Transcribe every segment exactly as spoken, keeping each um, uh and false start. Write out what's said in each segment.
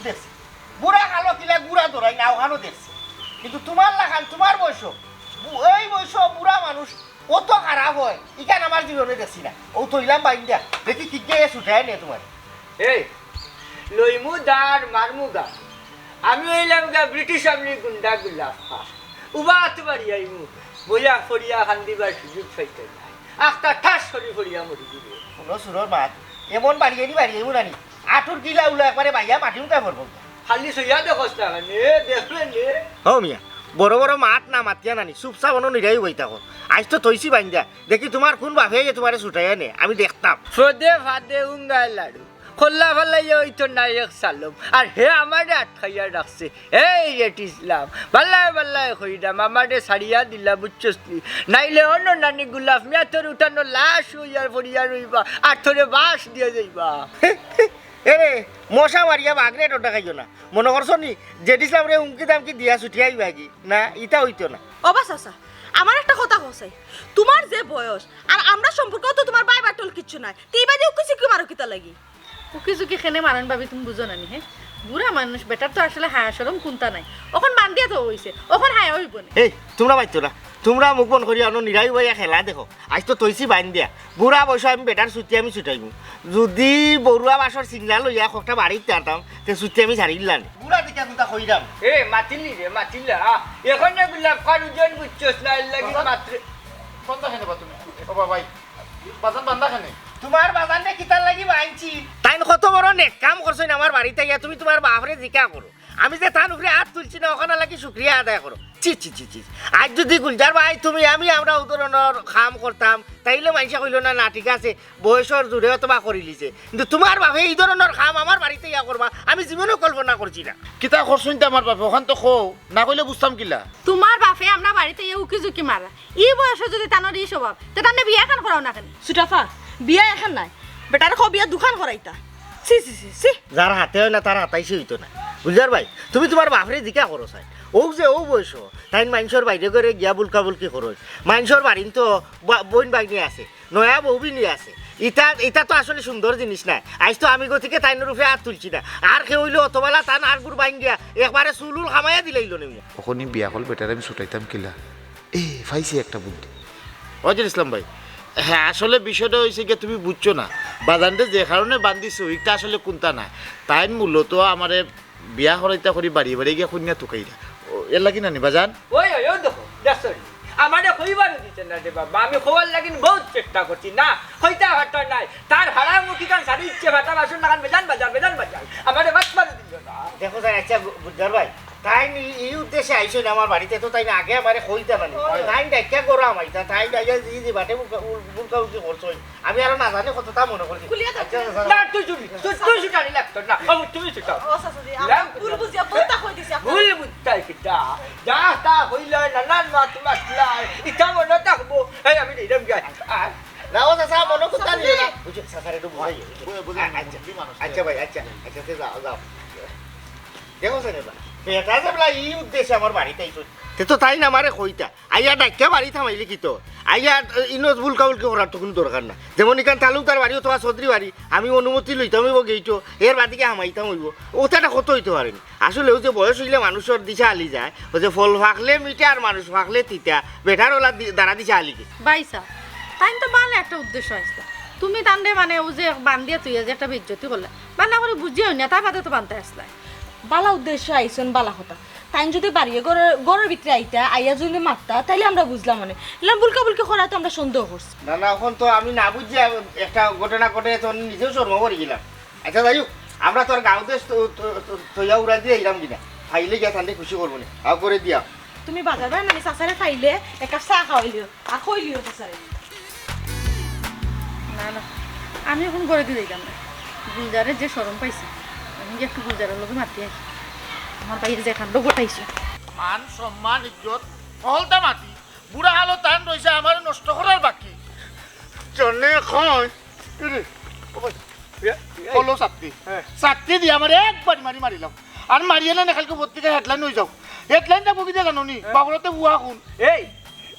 দেখছি। বুড়া কালো কিলা গুড়া দৌড়াই না, অখানও দেখছি। কিন্তু তুমার লাখান, তুমার বয়স, বু-, এই বয়স বুড়া মানুষ অত খারাপ অয়, ইখান আমার জীবনে দেখছি না। অউ থইলাম বাইন্দা, দেখি কিগে ছুটায় নে তুমার। এই, লইমু দার, মারমু গা। আমি অইলাম গা ব্রিটিশ আমলি গুন্ডা গুল্লাফ খা। উবাত বাড়ি আইমু, বইয়া ফড়িয়া কান্দিবার সুযোগ পাইতে নাই। আখতা ঠাস করি ফড়িয়া মরি দিবে। হুনো সুরর মাত, এমন বাড়ি আইনি বাড়ি আইমু নানি। আটুর গিলা উলা একবারে বাইয়া মাটি উঠাই পড়বো। খালি সইয়া দেখোস না কেনে, দেখলে নে। ও মিয়া, বড় বড় মাত না মাতিয়া নানি, চুপচাপ অনো নিরাই বই থাকো। আইজ তো থইছি বাইন্দা, দেখি তুমার কুন বাপে যে তুমারে ছুটাইয়া নে, আমি দেখতাম। ফদে ফাদে উঙ্গায় লাড়ু, খোল্লা ফালাইয়া অইতো না এক সালম। আর হে আমারে আটকাইয়া রাখছে। এই রেট ইসলাম, বাল্লায় বাল্লায় কইরাম, আমারে ছাড়িয়া দিলা, বুঝছস নি? নাইলে অনো নানি গুলাফ মিয়া তোর উঠানো লাশ অইয়া পড়িয়া রইবা, আর তোরে বাঁশ দিয়া যাইবা। এরে, মশা মারিয়া বাঘরে ডটা খাইও না। মনো করছো নি, জেড ইসলামরে হুমকি দামকি দিয়া ছুটিয়া আইবায়গি? না, ইতা অইতো না। ও বা চাচা, আমার একটা কথা কও চাই, তুমার যে বয়স, আর আমরার সম্পর্কেও তো তুমার ভাই বাটল কিচ্ছু নাই, তে ইবাদি উকি চুকি মারো কিতার লাগি? উকি চুকি কেনে মারইন ভাবি, তুমি বুঝো না নি, হে? বুড়া মানুষ, বেটার তো আসলে হায়া শরম কুন্তা নাই, অখন বান্দিয়া তো অইছে, অখন হায়া অইবো নে। এই, তুমরা বাইতো না, তুমরা মুখ বন্ধ করিয়া অনো নিরাই বইয়া খেলা দেখো। আইজ তো থইছি বাইন্দিয়া। বুড়া বয়সো আমি বেটার ছুটি আমি ছুটাইমু। যুদি বড়ুয়া বাসর সিগনাল লইয়া খকটা বাড়িত আরতাম, তে ছুটি আমি ছাড়িলাম। বুড়া দেখিয়া কুন্তা কইরাম। এ, মাতিলি রে, মাতিলা। এখন না গুলাফ খার ওজন বুঝছস না, এর লাগি বাজান, মাত্রে বান্দা কেনে বা তুমি? ও বাবাই, বাজান বান্দা কেনে? তুমার বাজানরে কিতার লাগি বাইনছি? তাইন কত বড় নেক কাম করছইন আমার বাড়িত আইয়া, তুমি তুমার বাপরে জিকা করো। আমি যে তান উপরে আত তুলছি না, অখানর লাগি শুকরিয়া আদায় করো। ছি, ছি, ছি, ছি। আইজ যুদি গুলজার ভাই, তুমি, আমি, আমরা অউ ধরনর কাম করতাম, তাইলে মাইনষে কইলো না, না, ঠিক আছে, বয়সর জোরে অথবা করিলিছে। কিন্তু তুমার বাপে ই ধরনর কাম আমার বাড়িত আইয়া করবা, আমি জীবনেও কল্পনা করছি না। কিতা করছইন তে আমার বাপে, অখান তো কও, না কইলে বুঝতাম কিলা? তুমার বাপে আমরার বাড়িত আইয়া উকি ঝুকি মারা, ই বয়সো যুদি তানর ই স্বভাব, তে তানরে বিয়া খান করাও না কেনে? ছুটাফা, বিয়া এখান নায়, বেটারে কও বিয়া দুখান করাইতা। ছি, ছি, ছি, ছি। যার হাতে অয় না, তার হাতাইশে অইতো না। গুলজার ভাই, তুমি তুমার বাপরে জিকা করো চাই। অউ যে অউ বয়সো, তাইন মাইনষর বাইরে ঘরে গিয়া বুলকাবুলকি করইন। মাইনষর বাড়িত তো বা-, বইন ভাগনি আছে, নয়া বউ বিনি আছে। ইতা, ইতা তো আসলে সুন্দর জিনিস নায়। আইজ তো আমি গতিকে তাইনর উপরে আত তুলছি না। আর কেউ অইলে অতবালা তান আর গুর বাইন গিয়া একবারে চুলুল খামাইয়া দিলাইলো নে মিয়া। অখনি বিয়া করল বেটারে আমি ছুটাইতাম কিলা? এ, পাইছি একটা বুদ্ধি। ওয়াজির ইসলাম ভাই, হ্যাঁ, আসলে বিষয়টা অইছে গিয়া তুমি বুঝছো না। বাজানরে যে কারণে বান্দিছো, ইটা আসলে কুন্তা না। তাইন মূলত আমারে বিয়া করাইতা করি বাড়ি বাড়ি গিয়া কইন্যা তুকাইরা। ও, এর লাগি না নি বাজান? ওই, ওই, ওই দেখো, দেখছো নি? আমারে কইবারও দিতে না রে বাবা, আমি কওয়ার লাগি বউত চেষ্টা করছি। না, কইতা পারতা নায়। তার হারাম মুখি কান সারি ইচ্ছে ফাটা বাসন লাগান বেজান বাজার, বেজান বাজার। আমারে মাতবারও দিল না। দেখো যাই, আচ্ছা, গু-, গুলজার ভাই, তাইন ই, ই উদ্দেশ্যে আইছইন আমার বাড়িত, তো তাইন আগে আমারে কইতা নানি। ওই। তাইন ডাকিয়া করা আমাইতা, তাইন ডাকিয়া জি, জি, বাটে বুলকা-, উল-, বুলকাবুলকি করছইন। আমি আরো না জানি কততা মনো করছি। খুলিয়া দেখো। আচ্ছা, আচ্ছা, না, তুই ছুটি, তুই, তুই ছুটানি লাগতো না। ও, তুমি ছুটাও। ও, চাচা জি, আমরা ভুল বুঝিয়া বউততা কই দিছি আপনারে। ভুল বুঝতায় কিতা? যা তা কইলা, নানান মাত মাতলা, ইটা মনো থাকবো। এই, আমি নিলাম গিয়া। আর না, ও চাচা, মনো করতা নিও না। বুঝো, চাচারে একটু বুঝাই। বুঝো, বুঝো, আচ্ছা, মুরব্বি মানুষ। আচ্ছা ভাই, আচ্ছা, আচ্ছা, তে যাও, যাও। দেখো, বেটা যে বলা, ই উদ্দেশ্যে আমার বাড়িত আইছইন। তে তো তাইন আমারে কইতা। আইয়া ডাকিয়া বাড়িত হামাইলে কিতা? আইয়া, এ, ইনো বুলকাবুলকি করার তো কুনু দরকার না। যেমন ইখান তালুকদার বাড়ি অথবা চৌধুরী বাড়ি, আমি অনুমতি লইতাম অইবো গেইটো, এর বাদে গিয়া হামাইতাম অইবো। অতা একটা কথা অইতে পারে নি। আসলে অউ যে বয়স অইলে মানুষর দিশা হালি যায়, অউ যে ফল ফাকলে মিঠা আর মানুষ ফাকলে তিতা, বেটার অলা দি-, দ্বারা দিশা হালি গেছে। ভাইসাব, তাইন তো ভালা একটা উদ্দেশ্য আইছলা। তুমি তানরে মানে অউ যে বান্দিয়া থইয়া যে একটা বেইজ্জতি করলা, ভালা করি বুঝিয়া অইনা, তার বাদে তো বান্দিয়া আছলা। ভালা উদ্দেশ্যে আইছইন, ভালা কথা। তাইন যুদি বাড়িয়ে ঘরর, ঘরর ভিতরে আইতা, আইয়া যুদি মাততা, তাইলে আমরা বুঝলাম অনে। ইলা বুলকাবুলকি করা তো আমরা সন্দেহ করছি। না, না, অখন তো আমি না বুঝিয়া একটা ঘটনা ঘটে, তো নিজেও শরমো পড়ি গেলাম। আচ্ছা, যাই হোক, আমরা তো আর গাঁও দেশ তো, তো, তো, থইয়া উড়াল দিয়া আইলাম কিনা, পাইলে গিয়া তানরে খুশি করবো নে, আও করে দিয়া। তুমি বাজার বায় না, আমি চাচারে পাইলে এক কাপ চা খাওয়াইলিও। আর কইলিও তো স্যার। না, না, আমি অখন ঘরেদি যাইতাম না। গুলজারে যে শরম পাইছি, আমি গিয়া একটু গুলজারর লগে মাতি আই। আমার ভাইয়ে যে কাণ্ড ঘটাইছে। মান, সম্মান, ইজ্জত, হকলতা মাটি, বুড়া হালো তান রইছে আমারে নষ্ট করার বাকি। জনে কয়, এরে, ও ভাই, এ, এ, হলো ছাত্তি। হ্যাঁ। ছাত্তি দিয়া আমারে একবার মারি মারিলাম। আর মারিয়া না, না, কাইলকে পত্রিকায় headline অইযাও। Headline থাকবো কিতা জানো নি? হ্যাঁ। বাবুরাতে বুয়া খুন। এই,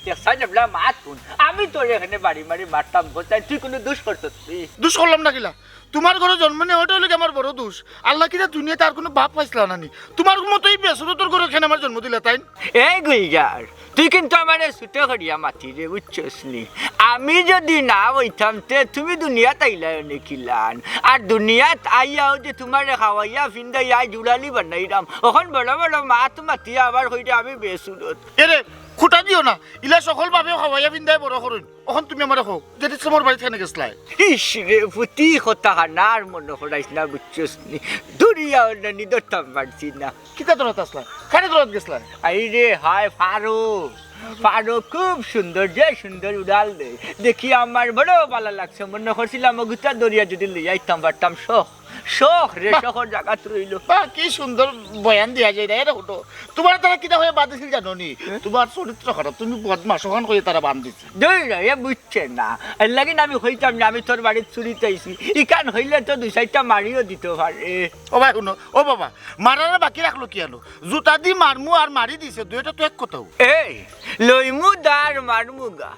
দেখছস নি বলা মাত হুন। আমি তোরে এখানে বাড়ি মারি মারতাম, বুঝছস? তুই কুনু দুষ করছস নি? দুষ করলাম না কিলা? তুমার ঘরো জন্ম নেওয়াটা অইলো গি আমার বড় দোষ। আল্লায় কিতা দুনিয়াত আর কুনু বাপ পাইছলা না নি? তুমার মতো ই বেসুরতর ঘরো কেনে আমারে জন্ম দিলা তাইন? এই গুলজার, তুই কিন্তু আমারে ছুটো করিয়া মাতিরে, বুঝছস নি? আমি যুদি না অইতাম, তে তুমি দুনিয়াত আইলায় অনে কিলান? আর দুনিয়াত আইয়াও যে তুমারে খাওয়াইয়া ফিন্দাইয়া জুড়ালি বানাইরাম, অখন বড় বড় মাত মাতিয়া আবার কইরে আমি বেসুরত। এরে, খুটা দিও না, ইলা হকল বাপে খাওয়াইয়া ফিন্দাইয়া বড় করইন। অখন তুমি আমারে কও, জেড ইসলামর বাড়িত কেনে গেছলায়? ইস রে, ফুতি কথা খানার মনো করাইস না, বুঝছস নি? দৌড়িয়া অন্যানি ধরতাম পারছি না। কিতা ধরাত আছলায়? কারে ধরাত গেছলায়? আই রে হায়, ফারুক। ফারুক খুব সুন্দর, যে সুন্দর উড়াল দেয়। দেখি আমার বড় ভালা লাগছে, মনো করছিলাম অগুতা ধরিয়া যুদি লইয়া আইতাম পারতাম। শখ, শখ রে, বাহ। শখর জাগাত রইলো। বাহ, কি সুন্দর বয়ান দিয়া যায় রে, এরে হুটো। তুমারে তারা কিতা কইয়া বাদ দিছিল জানো নি? হ্যাঁ? তুমার চরিত্র খারাপ, তুমি বদমাশ, অখান কইয়া তারা বাদ দিছে। দুই রে, এ বুঝছে না। এরলাগি না আমি কইতাম না, আমি তোর বাড়িত চুরিত আইছি। ইখান কইলে তো দুই চাইরটা মারিও দিতো পারে। ও ভাই হুনো, ও বাবা, মারারে বাকি রাখলো কিয়ানো? জুতা দি মারমু আর মারি দিছে, দুইটা তো এক কথাউ। এই, লইমু দা আর মারমু গা।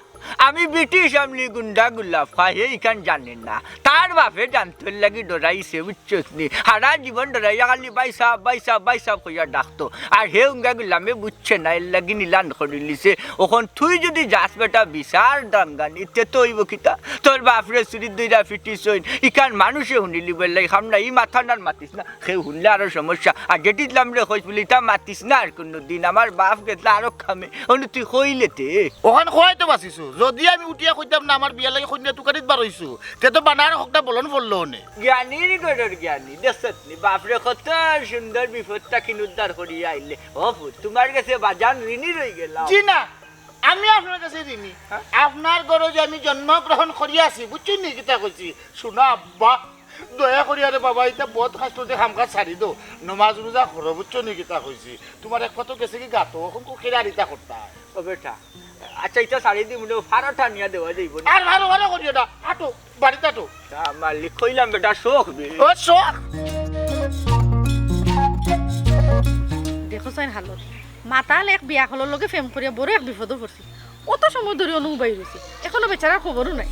আমি ব্রিটিশ আমলি গুন্ডা গুলাফা, হে ইখান জানে না। তার বাপে জানতো, এরলাগি ডরাইছে, বুঝছস নি? হারা জীবন ডরাইয়া খালি ভাইসাব, ভাইসাব, ভাইসাব কইয়া ডাকতো। আর হে উঙ্গা গুলামে বুঝছে না, এরলাগি নিলান করিলিছে। অখন তুই যুদি যাস বেটা বিচার দাঙ্গানি, তে তো অইবো কিতা? তোর বাপরে চুরিত ধইরা ফিটিছইন, ইখান মানুষে হুনিলিবো, এরলাগি কাম না, ই মাত খান আর মাতিস না। কেউ হুনলে আরো সমস্যা। আর জেড ইসলামরে কইস বুলে, ইতা মাতিস না আর কুনুদিন, আমার বাপ গেছলা আরক কামে, অনো তুই কইলে তে। অখান কওয়ায় তো বাঁচিছো। যুদি আমি উঠিয়া কইতাম না, আমার বিয়ার লাগি কইন্যা তুকারিত বার অইছো, তে তো বানার হকটা বলন পড়লো অনে। জ্ঞানীর ঘরর জ্ঞানী, দেখছত নি? বাপরে কত সুন্দর বিপদ থাকি উদ্ধার করিয়া আইলে। ও ফুত, তুমার গেছে বাজান ঋণী রইগেলাম। জি না, আমি আপনার গেছে ঋণী। হ্যাঁ? আপনার ঘরো যে আমি জন্মগ্রহণ করিয়াছি, বুঝছইন নি কিতা কইছি? শুনা আব্বা, দয়া করিয়া রে বাবা, ইতা বদ কাজ তো দে, কাম কাজ ছাড়ি দেও। নমাজ রুজা করো, বুঝছো নি কিতা কইছি? তুমার এক পা তো গেছে গি গাতো, অখন কো কেরা আর ইতা করতা? ও বেটা, আচ্ছা, ইতা ছাড়ি দিমু নে, ফারো টানিয়া দেওয়া যাইবো নি? আর ফারো ফারো করিও না, আটো, বাড়িত আটো। তা মালিক কইলাম বেটা, শখ বে। ও শখ। দেখো চাইন হালত, মাতাল এক বিয়া হকলর লগে প্রেম করিয়া বড় এক বিপদো পড়ছি। অত সময় ধরি অনো উবাই রইছি, অখনো বেচারার খবরও নাই।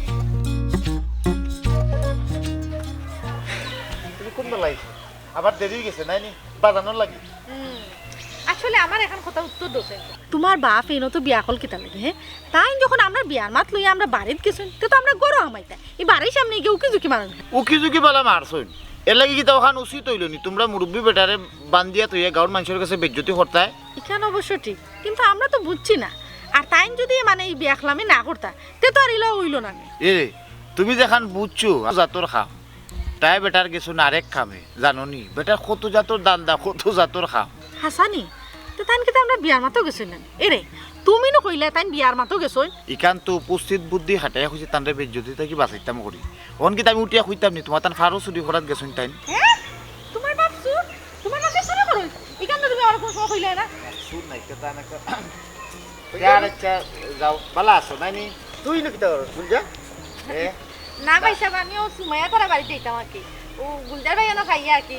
তুমি কুন বেলায় আইছো? আবার দেরি অই গেছে, নায় নি? বাজানোর লাগি। হুম, আসলে আমার এখান কথা উত্তর দেও চাইন। তুমার বাপ ইনো তো বিয়া হকল কিতার লাগি, হে? তাইন যখন আমরার বিয়ার মাত লইয়া আমরার বাড়িত গেছইন, তে তো আমরার ঘরো হামাইতা। ই বাড়ির সামনে গিয়া উকি ঝুঁকি মারইন। উকি ঝুঁকি বালা মারছইন। এরলাগি কিতা অখান উচিত অইলো নি? তুমরা মুরব্বি বেটারে বান্দিয়া থইয়া গাঁওর মানষর গেছে বেইজ্জতি করতায়। ইখান অবশ্য ঠিক, কিন্তু আমরা তো বুঝছি না। আর তাইন যুদি মানে ই বিয়া ইসলামি না করতা, তে তো আর ইলা অইলো না নি। এ, তুমি যেখান বুঝছো, জাতর কাম। তাই বেটার গেছইন আরেক কামে, জানো নি? বেটার কত জাতর ধান্দা, কত জাতর কাম। হাছা নি? তে তাইন কিতা আমরার বিয়ার মাতো গেছইন না নি? এরে, তুমি নু কইলায় তাইন বিয়ার মাতো গেছইন। ইখান তো উপস্থিত বুদ্ধি খাটাইয়া কইছি, তানরে বেইজ্জতি থাকি বাঁচাইতাম করি। অখন কিতা আমি উঠিয়া কইতাম নি, তুমার তান ফারো চুরি করাত গেছইন তাইন? হে? তুমার বাপ চুর? তুমার বাপে চুরি করইন? ইখান তো তুমি আমারে কুনু সময় কইলায় না। চুর নায়, কিতা নায়। আচ্ছা, আচ্ছা, যাও, বালা আছো, নায় নি? তুই ইনো কিতা করস, গুলজার? এ? না ভাইসাব, আমি অউ সুমাইয়া তারার বাড়িত যাইতাম আর কি। অউ গুলজার ভাই অনো খাইয়া আর কি,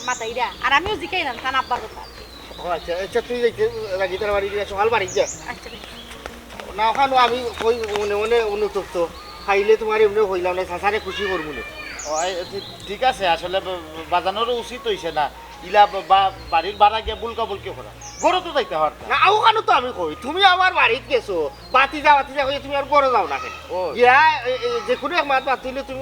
মাতাইরা। আর আমিও জিকাইলাম, তান আব্বার কথা আর কি। ও আচ্ছা, আচ্ছা, তুই যাইতে রাগি তারার বাড়ি দিয়া সকাল বাড়ি যা। আচ্ছা ভাই। না, অখানো আমি কই মনে মনে অনুতপ্ত। খাইলে তুমার এমনে কইলাম না, চাচারে খুশি করমু নে। ও, এই, ঠি-, ঠিক আছে, আসলে বা-, বাজানোরও উচিত অইছে না। ইলা বা-, বা-, বাড়ির বারা গিয়া বুলকা বুলকি করা। ঘরো তো যাইতা পারতা। না, অখানো তো আমি কই, তুমি আমার বাড়িত গেছো, বাতিজা, বাতিজা কইয়া তুমি আর ঘরো যাও না কেনে? ও। গিয়া, এ, এ, যেকুনু এক মাত মাতিলে তুমি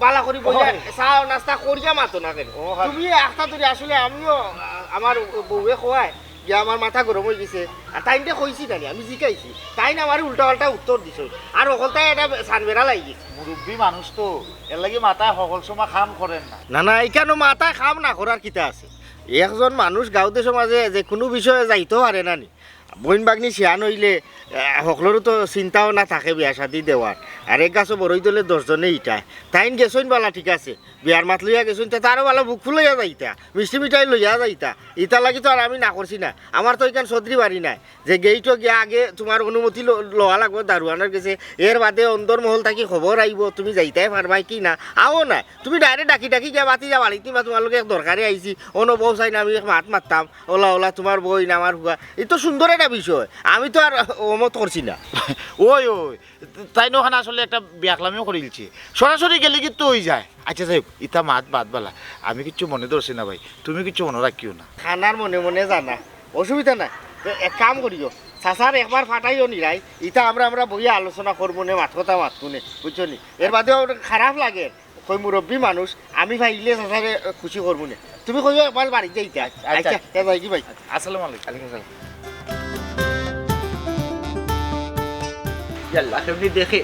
বালা করি বইয়া ওই। চা নাস্তা করিয়া মাতো না কেনে? ও, হয়। তুমি একটা ধরি আসলে আমিও, আ, আমার বউয়ে কওয়ায় গিয়া আমার মাথা গরম অই গেছে। আর তাইনরে কইছি না নি, আমি জিকাইছি। তাইন আমারে উল্টা পাল্টা উত্তর দিছইন। আর হকলতায় এটা সানবেড়া লাগি গেছে। মুরব্বি মানুষ তো, এরলাগি মাথায় হকল সময় কাম করের না। না, না, ইখানো মাথায় কাম না করার কিতা আছে? একজন মানুষ গাঁওতে সমাজে যেকুনু বিষয়ে যাইতো পারে না নি? বইন ভাগ্নি শিয়ান অইলে, আহ, হকলরও তো চিন্তা ভাবনা থাকে বিয়া শাদি দেওয়ার। আর এক গাছো বড়ই ধরলে দশ জনে ইটায়। তাইন গেছইন বালা ঠিক আছে। বিয়ার মাত লইয়া গেছইন, তে তারও বালা বুক ফুলাইয়া যাইতা। মিষ্টি মিঠাই লইয়া যাইতা। ইতার লাগি তো আর আমি না করছি না। আমার তো ইখান চৌধুরী বাড়ি নায়। যে গেইটো গিয়া আগে তুমার অনুমতি ল-, লওয়া লাগবো দারোয়ানর গেছে। এর বাদে অন্দর মহল থাকি খবর আইবো, তুমি যাইতায় পারবায় কি না। আও না। তুমি direct ডাকি ডাকি গিয়া বাতিজা বাড়িত নিবা, তুমার লগে এক দরকারে আইছি। অনো বও চাইন আমি এক মাত মাততাম। অলা, অলা, তুমার বইন, আমার ফুয়া। ই তো সুন্দর একটা বিষয়, আমি তো আর অমত করছি না। ওই, ওই, তাইন অখান আসলে একটা বেয়াকলামিও করিলছে। সরাসরি গেলে কিন্তু অই যায়। আচ্ছা, যাই হোক, ইতা মাত বাদ বালা। আমি কিচ্ছু মনে ধরছি না ভাই, তুমি কিচ্ছু মনে রাখিও না। খানার মনে মনে জানা, অসুবিধা নাই। তো এক কাম করিও, চাচার একবার ফাটাইও নিরাই, ইতা আমরা, আমরা বইয়া আলোচনা করমু নে, মাত কথা মাতমু নে, বুঝছো নি? এর বাদেও খারাপ লাগে, কই মুরব্বী মানুষ, আমি পাইলে চাচারে খুশি করমু নে। তুমি কইও একবার বাড়িত যাইতা। আচ্ছা। আচ্ছা, তে যাই কি ভাই? আসসালামু আলাইকুম। ওয়ালাইকুম আসসালাম। ইয়াল্লা, কেমনি দেখে,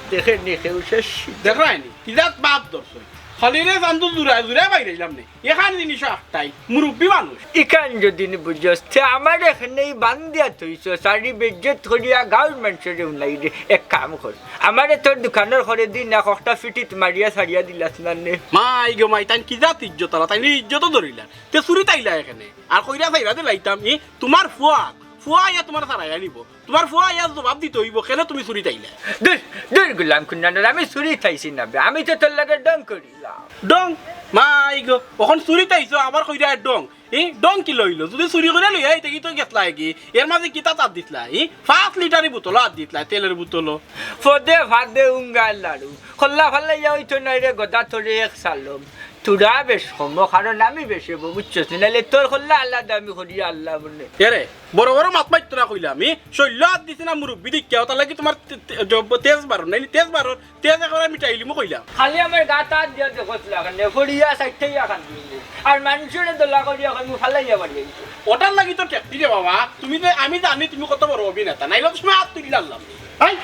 দেখে নি কেউ শেষ। দেখরায়নি, কিজাত বাপ ধরছইন। খালি রে জানতো জুড়ায়, জুড়ায় বাইরাইলাম নে। এখান জিনিস একটাই, মুরব্বী মানুষ। ইখান যদি নি বুঝস, তে আমারে এখানে বান্দিয়া থইছস, আর ই বেইজ্জত করিয়া গাউর মানষরে হুনাইরে। এক কাম কর, আমারে তোর দোকানর খরে দি না, ককটা ফিটিত মারিয়া ছাড়িয়া দিলাস না নে। মাই গো মাই, তাইন কিজাত ইজ্জত আলা, তাইন ইজ্জতও ধরিলা। তে চুরিত আইলা এখানে। আর কইরা চাইরা দিলাইতাম, ই তুমার ফুয়া, ফুয়া আইয়া তুমারে ছাড়াইয়া নিবো। তুমার ফুয়া আইয়া জবাব দিতো অইবো, কেনে তুমি চুরিত আইলা? দূর, দূর গুলাম কুন্নানর, আমি চুরিত আইছি না বে, আমি তো তোর লগে ঢং করিলাম। ঢং? মাই গো, অখন চুরিত আইছো, আবার কইরায় ঢং। ই, ঢং কিলা অইলো? যুদি চুরি করিয়া লইয়া আইতায় কিতা গেছলায় গি? এর মাঝে কিতা আত দিছলায়? ই, পাঁচ লিটারি বোতলো আত দিছলায়, তেলর বোতলো। ফদে ফাদে উঙ্গার লাড়ু। কল্লা ফালাইয়া অইতো নায় রে গদা, তোরে এক সালম। তোরা বেশ কম, কারণ আমি বেশ অইবো, বুঝছস নি? নাইলে তোর কল্লা আলাদা, আমি করি আল্লাহ মনে। এরে, বড় বড় মাত মাততো না কইলাম, ই, শৈল্য আত দিছে না মুরব্বি দেখিয়া, অটার লাগি তুমার তে-, তে-, জব-, তেজ বারর, নাইলে তেজ বারর, তেজ একেবারে মিটাইলিমু কইলাম। খালি আমার গাত আত দিয়া দেখছলা কেনে, ফড়িয়া সাইডটাই আখান দিলে। আর মানষরে দলা করিয়া কইমু ফালাইয়া বাড়ি আইছে। অটার লাগি তো ঠেকছি রে বাবা, তুমি যে, আমি জানি তুমি কত বড় অভিনেতা, নাইলে তো সময় আত তুলিলাম। এই,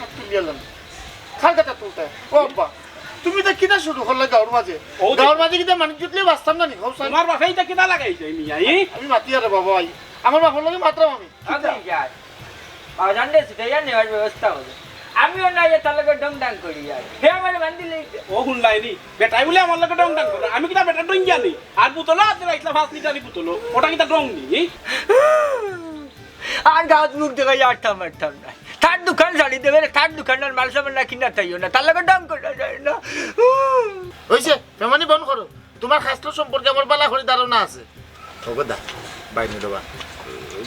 আত তুলিলাম। কার গাত আত তুলতায়? ও আব্বা, তুমি ইতা কিতা শুরু করলায় গাউর মাঝে? ও দেখ। গাউর মাঝে কিতা মানুষ জুটলে বাঁচতাম না নি, কও চাই? তুমার বাপে ইতা কিতা লাগাইছে মিয়া, ই? আমি মাতিয়ার রে বাবা, ভাই। আমার বাপর লগে মাতরাম আমি। আগে যাই। বাজানরে ছিটাইয়া নেওয়ার ব্যবস্থা করো। আমিও না ইয়া তার লগে ঢং ঢাং করি আর। হে আমারে বান্দি লইছে। ও হুনলায়নি? বেটায় বুলে আমার লগে ঢং ঢাং করে। আমি কিতা বেটার ঢং জানি? আর বোতলো আত দিলাইছলা পাঁচ লিটারি বোতলো। অটা কিতা ঢং নি? আর গাউত মুখ দেখাইয়া আটতাম আটতাম না। তার দোকান ছাড়ি দেবে রে, তার দোকানর মাল সামান না কিনা তাইও না। তার লগে ঢং করা যায় না। অইছে, বেইমানি বন্ধ করো। তুমার খাছলত সম্পর্কে আমার বালা করি ধারণা আছে। ও গদা, বাইনু রে বা,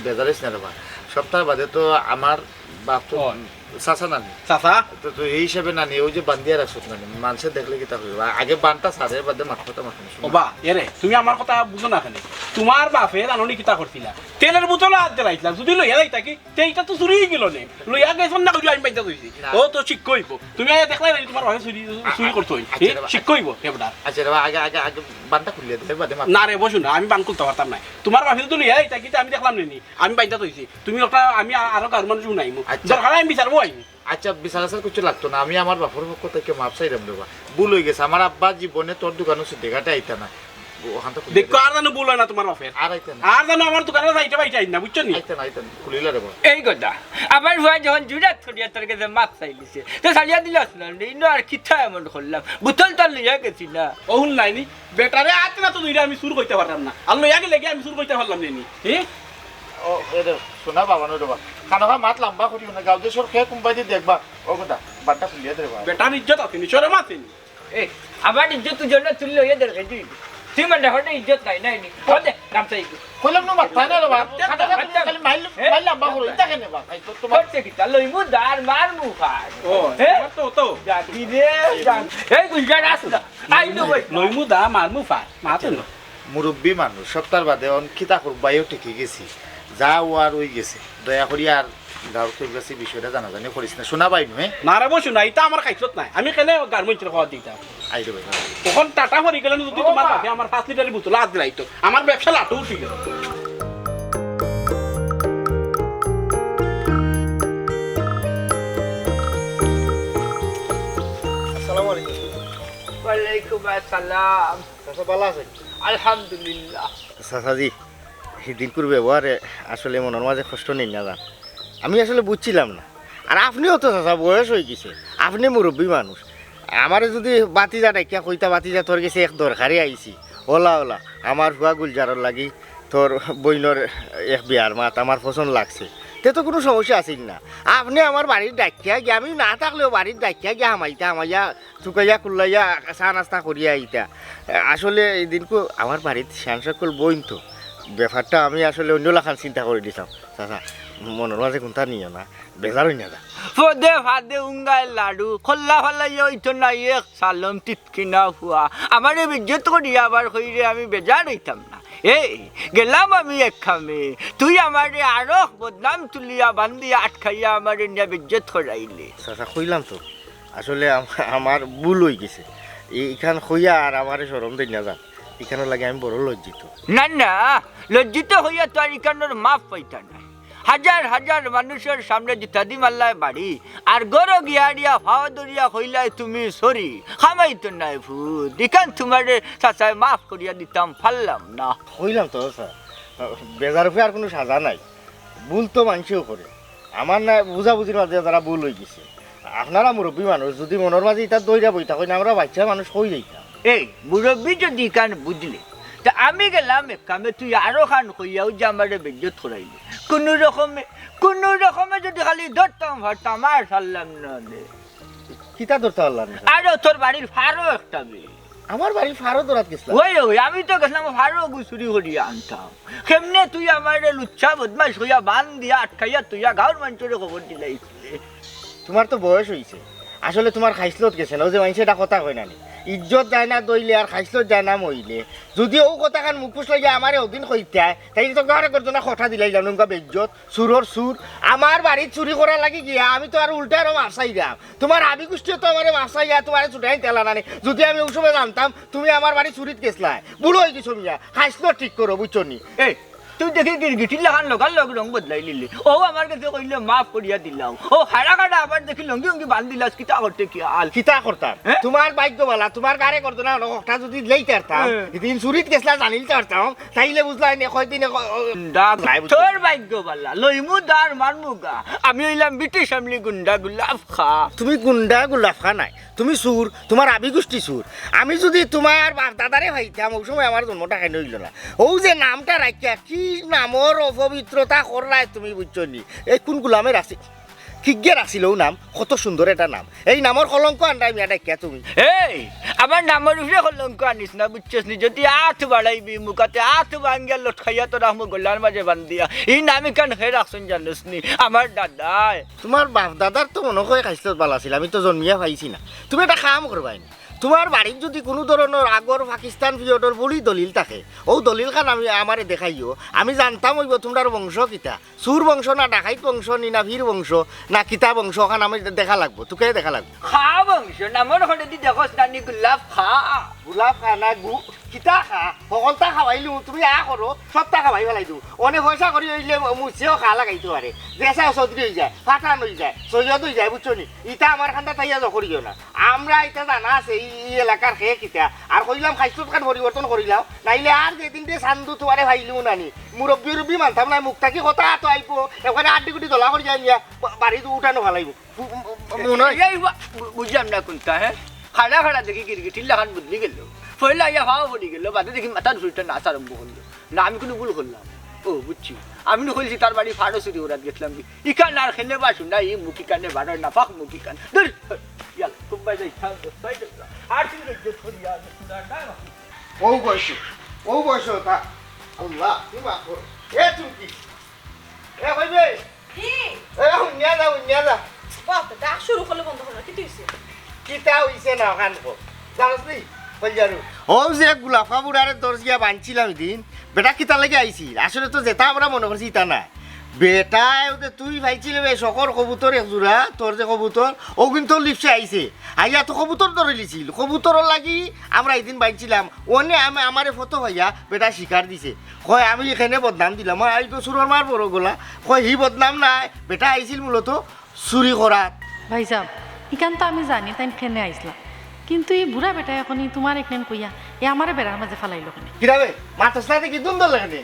বেজার অইছ না রে বা। সপ্তাহ বাদে তো আমার বাপ তো অয়। চাচা নানি। চাচা? তো, তো এই হিসাবে নানি, অউ যে বান্দিয়া রাখছত নানি, মানষে দেখলে কিতা কইবো? আ-, আগে বানটা ছাড়, এর বাদে মাত কথা মাত না। ও বা, এরে, তুমি আমার কথা বুঝো না কেনে? তুমার বাপে জানো নি কিতা করছিলা? তেলর বোতলো আত দিলাইছলা, যুদি লইয়া যাইতা কি? তে ইটা তো চুরি অইগেলো নে। লইয়া গেছইন না কইরা আমি বাইন্ধা থইছি। না। ও তো শিক্ষা অইবো। তুমি আইয়া দেখলায় না নি তুমার বাপে চুরি, আ-, চুরি আ-, করতো অইন। আচ্ছা রে বা। শিক্ষা অইবো, হে বেটা। আচ্ছা রে বা, আগে, আগে, আগে বানটা খুলিয়া দে, এর বাদে মাত। না রে, বসো না, আমি বান খুলতাম পারতাম নায়। তুমার বাপে তো লইয়া যাইতা কিতা আমি দেখলাম নে নি। আমি বাইন্ধা থইছি। তুমি অটা, আমি আ-, আরো গাউর মানুষ হুনাইমু। আচ্ছা। দরকার অয় আমি বিচারবো আইমু। আচ্ছা, বিচার আচার কিচ্ছু লাগতো না। আমি আমার বাপর পক্ষ থাকি মাফ চাইরাম রে বা। ভুল অইগেছে। আমার আব্বা জীবনে তোর দোকানো সিদ্ধি ঘাটে আইতা না। অখানটা খুলিয়া দেখো, দে। আর যেন ভুল অয় না তুমার বাপর। আর আইতা না। আর যেন আমার দোকানো যাইতে পাইতে আইন না, বুঝছো নি? আইতা না, আইতা না। খুলিলা রে বা। এই কথা, আমার ফুয়া যখন জুরাত করিয়া তোর গেছে মাফ চাইলিছে, তে ছাড়িয়া দিলাস না, ইনো আর কিতা এমন করলাম? বোতল তো লইয়া গেছি না। ও হুনলায়নি? বেটারে আত না তো ধইরা আমি চুর কইতাম পারলাম না। আর লইয়া গেলে গিয়া আমি চুর কইতাম পারলাম নে নি? হে? ও, এরে, শোনা বাবা, নইরে বা। খানোখা মাত লাম্বা করিও না, গাউ দেশর কে কুনবায়দি দেখবা। ও কথা, বানটা খুলিয়া দে রে বা। বেটার ইজ্জত আছে নি, শরম আছে নি? এ, আমার ইজ্জত তুই জন্য তুললে অইয়া দের খেয়ে দিবি। তুই মানে হঠাৎ ইজ্জত নাই, নাই নি। হঠাৎ গামছা ইজ্জত। কইলাম না, মাত না রে বা। খানোখা খালি মাইল, এ? মাইল লাম্বা করো, ইতা কেনে বা? এই তো তুমার করছে কিতা? লইমু দা আর মারমু ফার। ও, হে? তোমার তো অত। জাগি রে, জাগি। এই গুলজার আস না। আই নো ভাই। লইমু দা, মারমু ফার। মাতো না। মুরব্বি মানুষ, সপ্তাহ বাদে অন কিতা করবায়ও ঠিকই গেছি। যা অওয়ার অইগেছে। দয়া করি আর গাউর কেউর গেছে বিষয়টা জানাজানি করিস না। শোনা বাইনু, হে? না রে বা, শোনা, ইতা আমার খাইছত নায়। আমি কেনে গাউর মানষরে খবর দিতাম? আই রে বা। অখন টাটা পড়ি গেলে যুদি তুমার বাপে আমার পাঁচ লিটারি বোতলো আত দিলাইতো, আমার ব্যবসা লাটু উঠি গেলো। আসসালামু আলাইকুম। ওয়ালাইকুম আসসালাম। চাচা, ভালা আছইন? আলহামদুলিল্লাহ। চাচাজি, হিদিনকুর ব্যবহারে আসলে মনর মাঝে কষ্ট নেইন না যান। আমি আসলে বুঝছিলাম না। আর আপনেও তো চাচা বয়স অইগেছে, আপনে মুরব্বি মানুষ। আমারে যুদি ভাতিজা ডাকিয়া কইতা, "ভাতিজা, তোর গেছে এক দরকারে আইছি, অলা অলা, আমার ফুয়া গুলজারর লাগি তোর বইনর এক বিয়ার মাত আমার পছন্দ লাগছে", তে তো কুনু সমস্যা আছিল না। আপনে আমার বাড়িত ডাকিয়া গিয়া, আমি না থাকলেও বাড়িত ডাকিয়া গিয়া হামাইতা, হামাইয়া চুকাইয়া কুল্লাইয়া চা নাস্তা করিয়া আইতা। আসলে হিদিনকু আমার বাড়িত শিয়ান সকল বইন তো, ব্যাপারটা আমি আসলে অন্য লাখান চিন্তা করি দিছলাম। চাচা, মনর মাঝে কুন্তা নিও না, বেজার অইন না যা। পদে ফাদে উঙ্গায় লাড়ু, খোল্লা ফালাইয়া অইতো না এক সালম টিটকিনা ফুয়া। আমারে বেইজ্জত করিয়া আবার কইরে আমি বেজার অইতাম না। এই, গেলাম আমি এক কামে, তুই আমারে আরো বদনাম তুলিয়া বান্ধিয়া আটকাইয়া আমারে নিয়া বেইজ্জত করাইলে। চাচা, কইলাম তো, আসলে আম-, আমার ভুল অইগেছে। ই-, ইখান কইয়া আর আমারে শরম দেইন না যান। ইখানর লাগি আমি বড় লজ্জিত। না, না, লজ্জিত অইয়া তো আর ইখানর মাফ পাইতা নায়। হাজার হাজার মানুষর সামনে জুতাদি মারলায় বাড়ি, আর ঘরো গিয়া আড়িয়া ফাও ধরিয়া কইলায় তুমি sorry, খামাইতো নায় ফুত। ইখান তুমারে চাচায় মাফ করিয়া দিতাম পারলাম না। কইলাম তো চাচা, বেজার উপরে আর কুনু সাজা নাই। ভুল তো মানষেও করে। আমার না বুঝাবুঝির মাঝে যারা ভুল অইগেছে। আপনারা মুরব্বি মানুষ, যুদি মনর মাঝে ইতা ধইরা বই থাকইন, আমরা বাইচ্চা মানুষ কই যাইতাম। এই, মুরব্বি যুদি ইখান বুঝলে, তে আমি গেলাম এক কামে, তুই আরো খান কইয়াও যে আমারে বেইজ্জত করাইলে। কুনু রকমে, কুনু রকমে যুদি খালি ধরতাম পারতাম, আর ছাড়লাম না নে। কিতা ধরতা পারলা না? আরে তোর বাড়ির ফারো একটা বে। আমার বাড়ির ফারো ধরাত গেছলা? ওই, ওই, আমি তো গেছলাম ফারো গু চুরি করিয়া আনতাম। কেমনে তুই আমারে লুচ্চা বদমাইশ কইয়া বান্ধিয়া আটকাইয়া তুইয়া গাঁওর মানষরে খবর দিলাইছিলে। তুমার তো বয়স অইছে, আসলে তুমার খাইছলত গেছে না, অউ যে মানষে এটা কথা কয় না নি, ইজ্জত যায় না দইলে আর খাইছলত যায় না মইলে। যুদি অউ কথাখান মুখোশ লইয়া আমারে অদিন কইতায়, তাইলে তো ঘরে করতো না, কথা দিলাইলাম না, বেইজ্জত। চুরর চুর, আমার বাড়িত চুরি করার লাগি গিয়া আমি তো আর উল্টা আরো মাফ চাইরাম। তুমার হাবি গুষ্টিও তো আমারে মাফ চাইয়া তুমারে ছুটাই তেলা নানি। যুদি আমি অউ সময় জানতাম তুমি আমার বাড়িত চুরিত গেছলায়, বুড়া অইগেছো মিয়া, খাইছলত ঠিক করো, বুঝছো নি? এই, তুই দেখি গিরগিটির লাখান লগার লগ রং বদলাই নিলি। অউ আমার গেছে কইলে মাফ করিয়া দিলাও। অউ খাড়া খাড়া আবার দেখি লুঙ্গি উঙ্গি বান্ধিলাস, কিতা করতে কি আল? কিতা করতাম? হে? তুমার ভাইগ্য ভালা, তুমার ঘরে করতো না, অনো কথা যুদি দিলাইতারতাম, হে। ইদিন চুরিত গেছলা জানিলিতারতাম, তাইলে বুঝলায় নে, কয়দিনে ক-, অ, গুন্ডা, নাই বুঝছো। তোর ভাইগ্য ভালা, লইমু দার মারমু গা। আমি অইলাম ব্রিটিশ আমলি গুন্ডা গুলাফ খা। তুমি গুন্ডা গুলাফ খা নায়, তুমি চুর, তুমার হাবি গুষ্টি চুর। আমি যুদি তুমার বাপ দাদারে পাইতাম, অউ সময় আমার জন্মটা কেনে অইলো না। অউ যে নামটা রাখিয়া, কি নামর অপবিত্রতা করলায় তুমি, বুঝছো নি? এই কুন গুলামে রাখছি? কিগিয়ে রাখছিল অউ নাম, কত সুন্দর একটা নাম। এই নামর কলঙ্ক আনরায় মিয়া ডাকিয়া তুমি। এই, আমার নামর উপরে কলঙ্ক আনিস না, বুঝছস নি? যুদি আত বাড়াইবি মুখাতে, আত ভাঙ্গিয়া লটকাইয়া তো রাখমু গলার মাঝে বান্ধিয়া। ই নাম ইখান কে রাখছইন জানোস নি? আমার দাদায়। তুমার বাপ দাদার তো মনো কয় খাইছলত ভালা আছিল, আমি তো জন্মিয়া পাইছি না। তুমি একটা কাম করবায় নি, তুমার বাড়িত যুদি কুনু ধরনর আগর পাকিস্তান পিরিয়ডর বুড়ি দলিল থাকে, অউ দলিলখান আমি, আমারে দেখাইও, আমি জানতাম অইবো তুমরার বংশ কিতা। চুর বংশ না ডাকাইত বংশ নি না ফির বংশ না কিতা বংশ, অখান আমি দেখা লাগবো, তুকে দেখা লাগবো। খা বংশ, নামর খনে দি দেখোস না নি গুলাফ খা। গুলাফ খা না গু-, কিতা খা? হকলতা খাওয়াইলু, তুমি আ করো, সবতা খাওয়াই ফালাই দিও। অনে পয়সা করি অইলে মুছেও খা লাগাইতে পারে। যেসা চৌধুরী অইযায়, পাঠান অইযায়, সৈয়দ অইযায়, বুঝছো নি? ইতা আমার খান্দা তাইয়া জ করিও না। আমরা ইতা জানা আছে, ই, ই এলাকার কে কিতা। আর কইলাম, খাইছলত খান পরিবর্তন করিলাও, নাইলে আর যেদিন দে চান্দু তুমারে পাইলু না নি, মুরব্বি উরব্বি মানতাম না, মুখ থাকি কথা তো আইবো, একবারে আড্ডি গুড্ডি দলা করি যাই নিয়া, বা-, বাড়িত উঠানো ফালাইবো। বু-, বু-, মনে হয়। এই বা-, বু-, বুঝলাম না কুনটা, হে? খাড়া খাড়া দেখি গিরগিটির লাখান বদলি গেল। পয়লা আইয়া ফাও পড়ি গেল, বাদে দেখি মাথার চুলটা নাচ আরম্ভ করলো। না, আমি কুনু ভুল করলাম? ও, বুঝছি। আমি নু কইছি তার বাড়ি ফারো চুরি করাত গেছলাম কি? ইখান আর কেনে বা শুনা, ই মুখ ইখানে বারো, নাপাক মুখ ইখান। ধুর, ইয়াল, খুব বাজে ইচ্ছা, দোস্ত ভাই, দোস্ত। আর তুই ধৈর্য ধরি, আর না, না, না। অউ বয়স, অউ বয়স তা। আল্লাহ, তুমি মাফ করো। এ চুমকি, এ কইবে? কি? এ, হুনিয়া যা, হুনিয়া যা। বাহ, তো ডাক শুরু করলে বন্ধ করো না, কিতা অইছে? কিতা অইছে না, অখান কও। জানোস নি? কইল যারু। অউ যে গুলাফা বুড়ারে দরজিয়া বানছিলাম দিন, বেটা কিতা লাগি আইছিল? আসলে তো যেতা আমরা মনো করছি, ইতা না। বেটায় অউ যে তুই পাইছিলে বে শখর কবুতর এক জোড়া, তোর যে কবুতর, অউ কিন্তু লিপসে আইছে। আইয়া তো কবুতর ধরিলিছিল। কবুতরর লাগি আমরা ইদিন বানছিলাম। অনে আমা-, আমারে ফটো পাইয়া বেটা শিকার দিছে। কয়, "আমি কেনে বদনাম দিলাম, আই তো চুরর মার বড় গলা।" কয়, "হি বদনাম নায়, বেটা আইছিল মূলত চুরি করাত।" ভাইসাব, ইখান তো আমি জানি তাইন কেনে আইছলা, কিন্তু ই বুড়া বেটায় অখন ই তুমারে কেনে কইয়া, এ আমারে বেড়ার মাঝে ফালাইলো কেনে? কিতা বে? মাতস না দেখি দুন দল কেনে?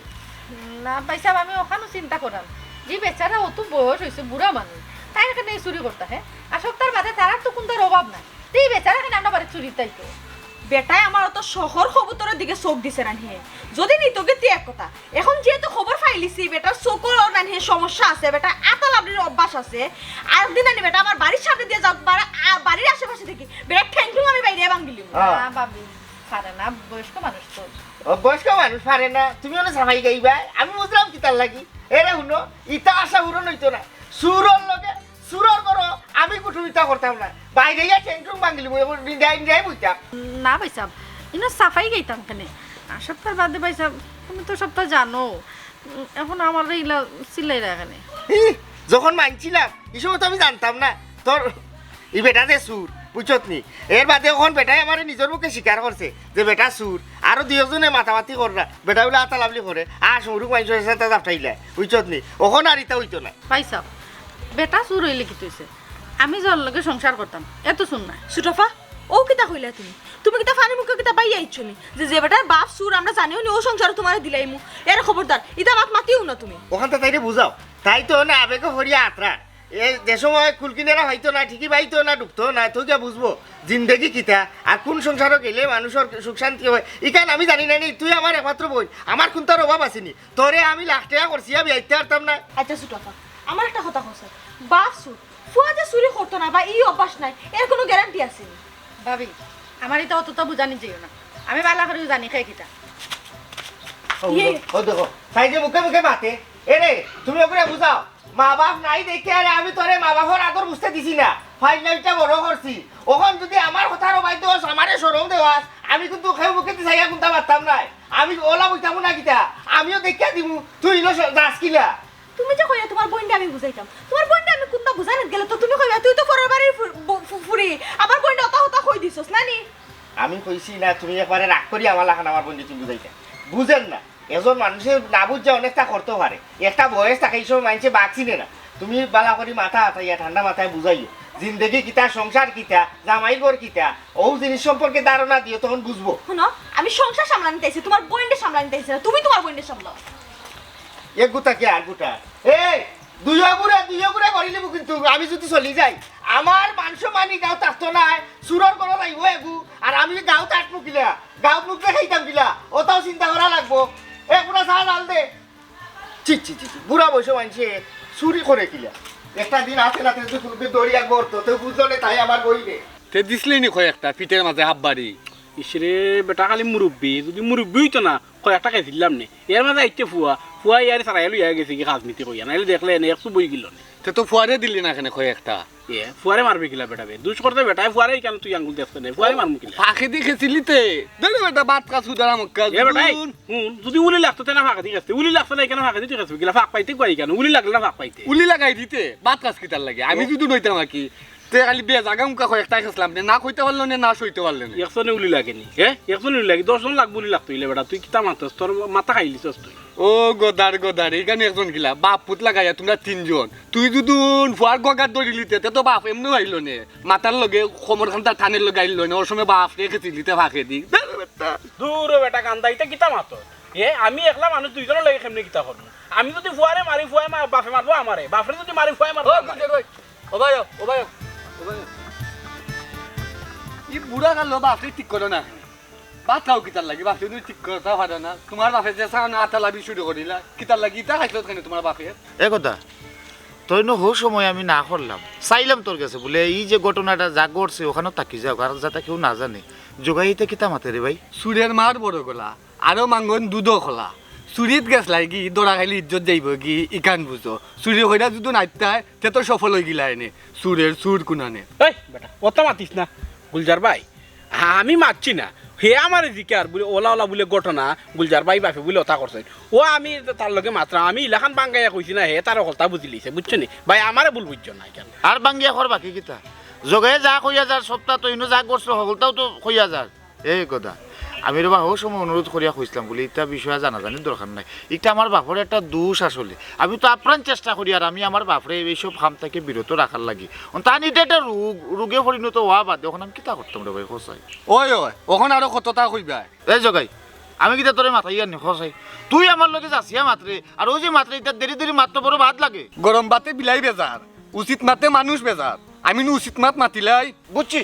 না ভাইসাব, আমি অখানউ চিন্তা করাম যে বেচারা অত বয়স অইছে, বুড়া মানুষ, তাইন কেনে ই চুরি করতা, হে? আর সবতার বাদে তারার তো কুন্তার অভাব নাই। তে ই বেচারা কেনে আমরার বাড়িত চুরিত আইতো? বেটায় আমার অত শখর কবুতরর দিকে চউখ দিছে না নি হে। যুদি নিতো গি তে এক কথা। অখন যেহেতু খবর পাইলিছি, বেটার চউখর না নি হে সমস্যা আছে, বেটার আতা লাবড়ির অভ্যাস আছে। আরেকদিন না নি বেটা আমার বাড়ির সামনে দিয়া যাউক, বাড়ি-, আ, বাড়ির আশেপাশে দেখি, বেটার ঠ্যাং ঠুং আমি বাইরে ভাঙ্গিলিমু। হ্যাঁ। না, ভাবি। পারে না, বয়স্ক মানুষ তো। ও, বয়স্ক মানুষ পারে না, তুমি অনো সাফাই গাইবায়? আমি বুঝলাম কিতার লাগি। এরে হুনো, ইতা আশা পূরণ অইতো না। চুরর লগে চুরর ঘরো আমি কুটুমিতা করতাম না। বাইরে গিয়া ঠেং-ঠুং ভাঙিলিমু, অখন নিদাই নিদাই বইতাম। না ভাইসাব, ইনো সাফাই গাইতাম কেনে? আর সপ্তাহ বাদে ভাইসাব, তুমি তো সবতা জানো। উম, অখন আমারে ইলা চিল্লাইরা কেনে? হি, যখন মানছিলাম, ই সময় তো আমি জানতাম না। তোর ই বেটা যে চুর, বুঝছত নি? এর বাদে অখন বেটায় আমারে নিজর মুখে স্বীকার করছে যে বেটা চুর। আরো দুই একজনে মাতামাতি কররা, বেটা বুলে আতালাবলি করে, আর সৌরুক মাইনষর সাথে জাপটাইলা, বুঝছত নি? অখন আর ইতা অইতো না। ভাইসাব, বেটা চুর অইলে কিতা অইছে? আমি যার লগে সংসার করতাম, এ তো চুর নায়। ছোটফা, অউ কিতা কইলা তুমি? তুমি কিতা ফানি মুখে কিতা বাইয়া আইছো নি? যে, যে বেটার বাপ চুর আমরা জানিও নি, অউ সংসারো তুমারে দিলাইমু। এরে খবরদার, ইতা মাত মাতিও না তুমি। অখানতা তাইরে বুঝাও, তাই তো না আবেগে হরিয়া আতরা। এ যে সময় কুলকিনারা পাইতো না, ঠিকই পাইতো না, ঢুকতো না, তো কিয়া বুঝবো জিন্দেগি কিতা, আর কুন সংসারো গেলে মানুষর সুখ শান্তি অয়, ইখান আমি জানি না নি। তুই আমার একমাত্র বইন, আমার কুন্তার অভাব আছে নি? তোরে আমি লাখ টেকা করছি, আমি আইতে পারতাম না। আচ্ছা ছোটফা, আমার একটা কথা কও ছাই, বাপ চুর, ফুয়া যে চুরি করতো না বা ই অভ্যাস নাই, এর কুনু গ্যারান্টি আছে নি? ভাবি, আমারে ইতা অততা বুঝানি যাইও না, আমি ভালা করিউ জানি কে কিতা। ও, ইয়ে। ও দেখো, তাই যে মুখে মুখে মাতে, এরে, তুমি ওগুরে বুঝাও। মা বাপ নাই দেখে আরে আমি তোরে মা বাপর আদর বুঝতে দিছি না, ফাইনালটা বড় করছি। অখন যদি আমার কথার অবাধ্য অস, আমারে শরম দেওয়াস, আমি কিন্তু কেউ মুখে দি চাইয়া কুন্তা পারতাম নায়। আমি অলা বইতাম না কিতা, আমিও দেখিয়া দিমু, তুই ইনো স-, যাস কিলা। তুমি যে কইয়া তুমার বইনরে আমি বুঝাইতাম, তুমার বইনরে আমি কুন্তা বুঝাইতে গেলে তো তুমি কইবা, তুই তো পরের বাড়ির ফু-, ব-, ফু-, ফুরি, আমার বইনরে অতা হতা কই দিছস না নি? আমি কইছি না, তুমি একবারে রাগ করি আমার লাখান আমার বইনরে তুমি বুঝাইতা। বুঝের না, একজন মানুষে না বুঝা অনেকটা করতে পারে। একটা বয়স থাকে, ই সময় মানষে বাঘ চিনে না। তুমি ভালা করি মাথা আতাইয়া ঠান্ডা মাথায় বুঝাইও, জিন্দেগি কিতা, সংসার কিতা, জামাইর ঘর কিতা, অউ জিনিস সম্পর্কে ধারণা দিও, তখন বুঝবো। হুনো, আমি সংসার সামলানিত আইছি, তুমার বইনরে সামলানিত আইছি না, তুমি তুমার বইনরে সামলাও। এক গুতা কি আর গুতা? এই, দুইও গুড়ে, দুইও গুড়ে করিলিব কিন্তু, আমি যদি চলি যাই, আমার মান সম্মান ইটাও থাকতো নায়, চুরর ঘরো যাইবো এগু, আর আমি গাঁওত আটমু কিলা, গাঁওত মুখ দেখাইতাম কিলা, অতাও চিন্তা করা লাগবো। এ, পুরা চা ডাল দে। ছি, ছি, ছি, ছি, বুড়া বয়সে মানষে চুরি করে কিলা? একটা দিন হাতে নাতে যদি কুনুকে দড়ি একবার তো, তো বুঝলো নে তাই আমার বইনে। তে দিছলে নি কয় একটা পিঠের মাঝে হাব্বারি। ইসরে বেটা খালি মুরব্বি, যদি মুরব্বি অইতো না, কয় একটা খাইছিলাম নে। এর মাঝে আইতে ফুয়া, ফুয়া ইয়ারে সারাইয়া লইয়া গেছে কি রাজনীতি কইয়া, নাইলে দেখলে এনে একশো বই গেল নে। তে তো ফুয়ারে দিলি না কেনে কয় একটা? এ, ফুয়ারে মারবে কিলা বেটা বে? দুষ করতে বেটায় ফুয়ারে কেনে তুই আঙ্গুল দেখতে নে? ফুয়ারে মারমু কিলা? ফাঁকি দি খেছিলি তে। ধরে বেটা বাত কাজ হুদারা মক্কা। এ বেটা, এই, দুন। হুন, যদি উলি লাগতো তে না ফাঁকি দি খেতে। উলি লাগতো না কেনে ফাঁকি দি তুই খেতে? কিলা ফাঁক পাইতে কই কেনে? উলি লাগলে না ফাঁক পাইতে? উলি লাগাই দিতে, বাত কাজ কিতার লাগে? আমি ও। যদি নইতাম আর কি, তে খালি বেজাগা মুখা কয় একটাই খেছলাম নে, না কইতে পারলো নে, না সইতে পারলো নে। একজনে উলি লাগে নি, হে? একজনে উলি লাগে, দশ জন লাগবো উলি লাগতো ইলে বেটা, তুই কিতা মাতস? তোর মাথা খাইলিছস তুই। ও গদার গদার, ইখানো একজন কিলা, বাপ পুত লাগাইয়া তুমরা তিনজন। তুই যদি ফুয়ার গগাত ধরিলিতে, তে তো বাপ এমনেউ আইলো নে। মাথার লগে, কোমর খানটা টানের লগে আইলো নে, অউ সময় বাপরে খেছিলিতে ফাঁকে দি। দূর ও বেটা কান্দা, ইতা কিতা মাতস? এ, আমি একলা মানুষ দুইজনর লগে কেমনে কিতা করমু? আমি যদি ফুয়ারে মারি, ফুয়ায় মা-, বাপে মারবো আমারে। বাপরে যদি মারি, ফুয়ায় মারবো ও, আমারে। গুলজার ভাই, ও ভাই, ও ভাই, ও ভাই। ই বুড়া কালো বাপরে ঠিক করো না। বাপ খাও কিতার লাগি? বাপরে তুমি ঠিক করতা পারো না। তুমার বাপে যে সান আটা লাবি শুরু করিলা, কিতার লাগি? ইতা খাইছো কেনে তুমার বাপে? এ কথা, তইন হউ সময় আমি না করলাম। চাইলাম তোর গেছে, বুলে, এই যে ঘটনাটা যা ঘটছে, অখানো থাকি যাউক, আর যাতে কেউ না জানে। জোগাই ইতা কিতা মাতে রে ভাই? চুরের মার বড় গলা। আরো মাঙ্গন দুধও খোলা। চুরিত গেছলায় গি, ধরা খাইলে ইজ্জত যাইবো গি, ইখান বুঝো। চুরি কইরা যুদি নাইতায়, তে তো সফল অইগিলায় নে। চুরের চুর কুনানে। এই বেটা, অতা মাতিস না, গুলজার ভাই। আমি মাতছি না। হে আমারে জিকার বুলে, অলা অলা বুলে ঘটনা, গুলজার ভাই বাপে বুলে অতা করছে। ও আমি তার লগে মাতরাম, আমি ইলাখান বাঙ্গাইয়া কইছি না, হে তার হকলতা বুঝিলিছে, বুঝছো নি? ভাই, আমারে ভুল বুঝছো না ইখান। আর বাঙ্গিয়া কর বাকি কিতা? জগাইয়ে যা কইয়া যার, সবতা তো ইনো যা করছো, হকলতাউ তো কইয়া যার। এই কথা, আমি রে বা হউ সময় অনুরোধ করিয়া কইছলাম বুলে, ইতা বিষয়ে জানাজানির দরকার নাই। ইটা আমার বাপর একটা দোষ আসলে। আমি তো আপ্রাণ চেষ্টা করি, আর আমি আমার বাপরে এইসব কাম থাকি বিরত রাখার লাগি। অন তান ইটা একটা রোগ, রোগে পরিণত অওয়া বাদে, অখন আমি কিতা করতাম রে ভাই, কও চাই? ওই, ওই, অখন আরো কততা কইবায়? এই জগাই, আমি কিতা তোরে মাতাইয়ার নি, কও চাই? তুই আমার লগে যাচিয়া মাতরে, আর অউ যে মাতরে, ইতা দেরি দেরি মাততে বড় বাদ লাগে। গরম ভাতে বিলাই বেজার, উচিত মাতে মানুষ বেজার। আমি নু উচিত মাত মাতিলাই। বুঝছি,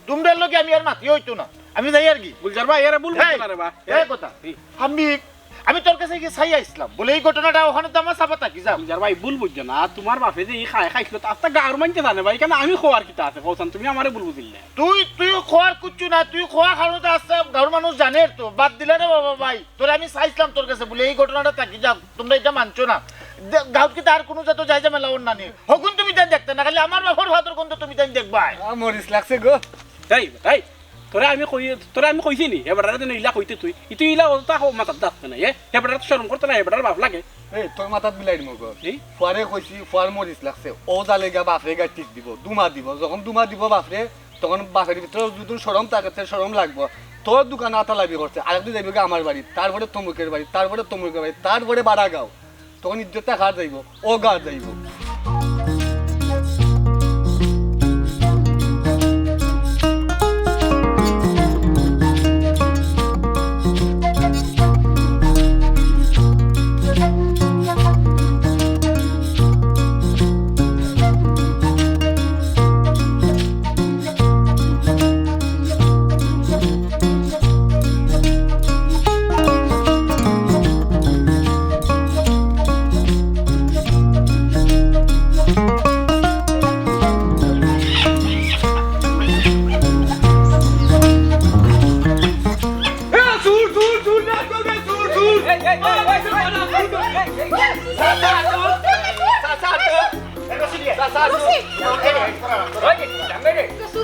তুমরার লগে আমি আর মাতি অইতো না, আমি যাইয়ার গি। গুলজার ভাই, এরা ভুল এই, বুঝছো না রে বা। এই কথা। জি। আমি আমি তোর কাছে গিয়া চাইয়া আইছলাম, বলে এই ঘটনাটা ওখানে তো আমার চাপা থাকি যাও। গুলজার ভাই, ভুল বুঝছো না, তুমার বাপে যে ই খায় খাইছিল, তা আস্তা গাঁওর মানষে জানে ভাই, কেনে আমি কওয়ার কিতা আছে, কও চাইন, তুমি আমারে ভুল বুঝিলায়। তুই, তুই কওয়ার কুচ্ছু না, তুই কওয়ার কারণে তো আস্তা গাঁওর মানুষ জানের তো, বাদ দিলা রে বাবা ভাই। তোরে আমি চাইছলাম তোর কাছে, বলে এই ঘটনাটা থাকি যাও, তুমরা ইটা মানছো না। দে-, গাঁওত কিতা আর কুনু জাতর ঝাই ঝামেলা অর না নি? হগুন তুমি তাইন দেখতায় না, খালি আমার বাপর ফাদর কুনতা তুমি তাইন দেখবায়। আ, মরিচ লাগছে গো। এই, এই, তোরে আমি কই, তোরে আমি কইছি নি, হে বেটারে যেন ইলা কইতে তুই। ইতু ইলা অতা মাথাত ধরছে না, এ? হে বেটারে তো শরম করতো না, হে বেটার বাপ লাগে। এই, তোর মাথাত মিলাই দিমু গো। এই? ফুয়ারে কইছি, ফুয়ার মরিচ লাগছে। অউ জালে গিয়া বাপরে গাইটিত দিব, দুমা দিব। যখন দুমা দিব বাপরে, তখন বাপের ভিতরে যদি শরম থাকে, তে শরম লাগবো। তোর দোকানো আতালাবি করছে, আরেকদিন যাইবো গিয়া আমার বাড়ি, তারপরে তমুকের বাড়ি, তারপরে তমুকের বাড়ি, তারপরে বাড়া গাঁও। তখন ইজ্জতটা কার যাইবো? অউ গাঁওর যাইবো।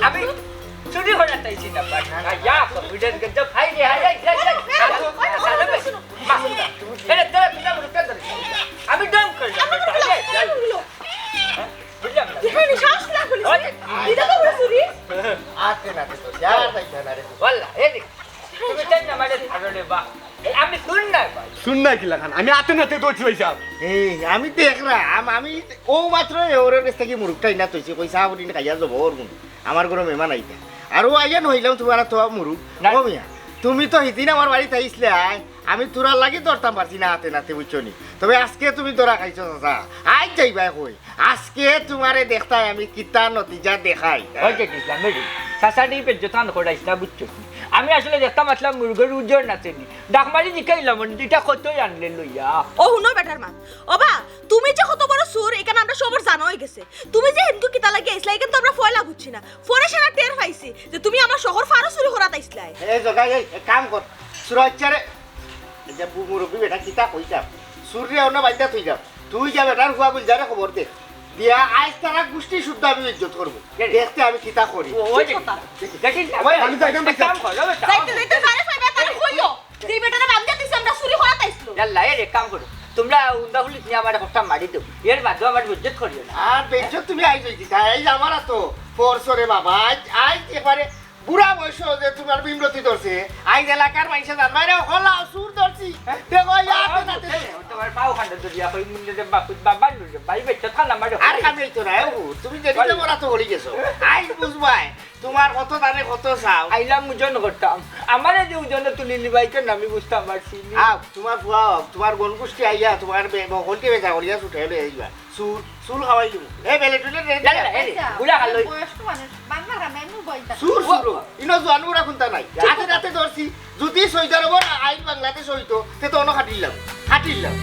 আমি চুরি করাত আইছি না, বাট। আয়া, কম্পিউটার গেছে, ভাই রে, হায়, হায়, হায়, হায়। আরে, তোরা, তোরা, তোরা, তোরা। আমি ডং করলাম, বেটা, এই, এই, এই। বুঝলাম না। এখানে শ্বাস না খুলিস। ওই। এটা তো পুরো চুরি। আতে নাতে তো, আর পাইতা না রে। ওয়াল্লা, এই দেখ। তুমি তাই না, মানে, ছাগলে বা। এই, আমি শুন না, ভাই। শুন না কিলাখান, আমি আতে নাতে দৌড়ছি ভাই সাহেব। এই, আমি দেখরাম, আমি অউ মাত্র এ ওর কাছ থাকি মুরুগটা ইনা থইছি, কইছি, "আবুদিন খাইয়া যাবো ওর গুণ।" আমার ঘরো মেহমান আইতা। আর অউ আইয়া নইলাম তুমার তো মুরুগ। না। ও মিয়া, তুমি তো হিদিন আমার বাড়িত আইছলায়, আমি তুরার লাগি ধরতাম পারছি না আতে নাতে, বুঝছো নি? তবে আজকে তুমি ধরা খাইছো চাচা। আইজ যাইবায় কই? আজকে তুমারে দেখতায় আমি কিতা নতিজা দেখাই। ওই যে ইসলাম, এই যে, চাচারে বেইজ্জত খান করাইস না, বুঝছো নি? আমি আসলে দেখতাম আছলাম মুরুগর ওজন আছে নি। ডাক মারি জিকাইলাম, ইটা কতই আনলে লইয়া। ও হুনো বেটার মা, ও বা, তুমি যে কত বড় চুর, ইখান আমরা সবর জানা অইগেছে। তুমি যে হিনকু কিতা লাগি আইছলায়, ইখান তো আমরা পয়লা বুঝছি না। পরে সারা টের পাইছি যে তুমি আমার শহর ফারো চুরি করাত আইছলায়। এ জগাই, এই, এক কাম কর। চুর বাচ্চারে, এই যে বু-, মুরব্বি বেটা কিতা কইতাম। চুররে অনো বাইন্দা থই যাও। তুই যা বেটার ফুয়া গুলজারে খবর দে। দিয়া আইজ তারা গুষ্টি শুদ্ধ আমি ইজ্জত করমু। দেখতে আমি কিতা করি। ও, ওই যে, দেখি, দেখি, ওই আমি যাইতাম এক কাম করো, বেটা। যাইতে যাইতে যারে পাইবা তারে কইও। যে বেটারে বান্ধিয়া দিছি আমরা চুরি করাত আইছলো। ইয়াল্লা, এ রে, কাম করো। তুমরা উন্দা পুলিশ নিয়া আমারে হকটা মারি দেও। এর বাদেও আমারে বেইজ্জত করিও না। আর বেইজ্জত তুমি আইজ অইছি, তাই আইজ আমার তো ফোর্স রে বাবা। আইজ, আইজ একবারে বুড়া বয়স যে তুমার বিমরতি ধরছে। আইজ এলাকার মানষে জানবায় রে, হলা চুর ধরছি। হ্যাঁ? দেখো, ইয়া, আ, আ, আতে নাতে এ, তোমার পাও খান্ডা ধরিয়া কই মুন্ডে যে বাপ, বাবা নুরে, ভাই বেটা থানা মারো। আর আমি তো না, ও, তুমি যে আরে। নিজে মরা তো হলি গেছো। আইজ বুঝবায়। তুমার কত দানে কত চাও? আইলাম ওজন করতাম। আমারে যে ওজনে তুলি নিবায় কেনে আমি বুঝতাম পারছি না। আও, তুমার ফুয়া অউক, তুমার গনগুষ্টি আইয়া, তুমার বে-, বকলকে বেজা করিয়া ছুটাই লই আইবা। চুল, চুল খাওয়াই দিমু। এ, বেলে টুলে রে। না, না, না, এই রে, আচ্ছা, গুলা খালো। বয়স্ক মানুষ, বাংলা খাবে, এমনি বইতা। চুর, চুর। ইনো জোয়ান বুড়া কুন্তা নাই। আতে নাতে ধরছি। যদি সৌদি আরবর আইন বাংলাদেশ অইতো, তে তো অনো খাটিলাম। খাটিলাম।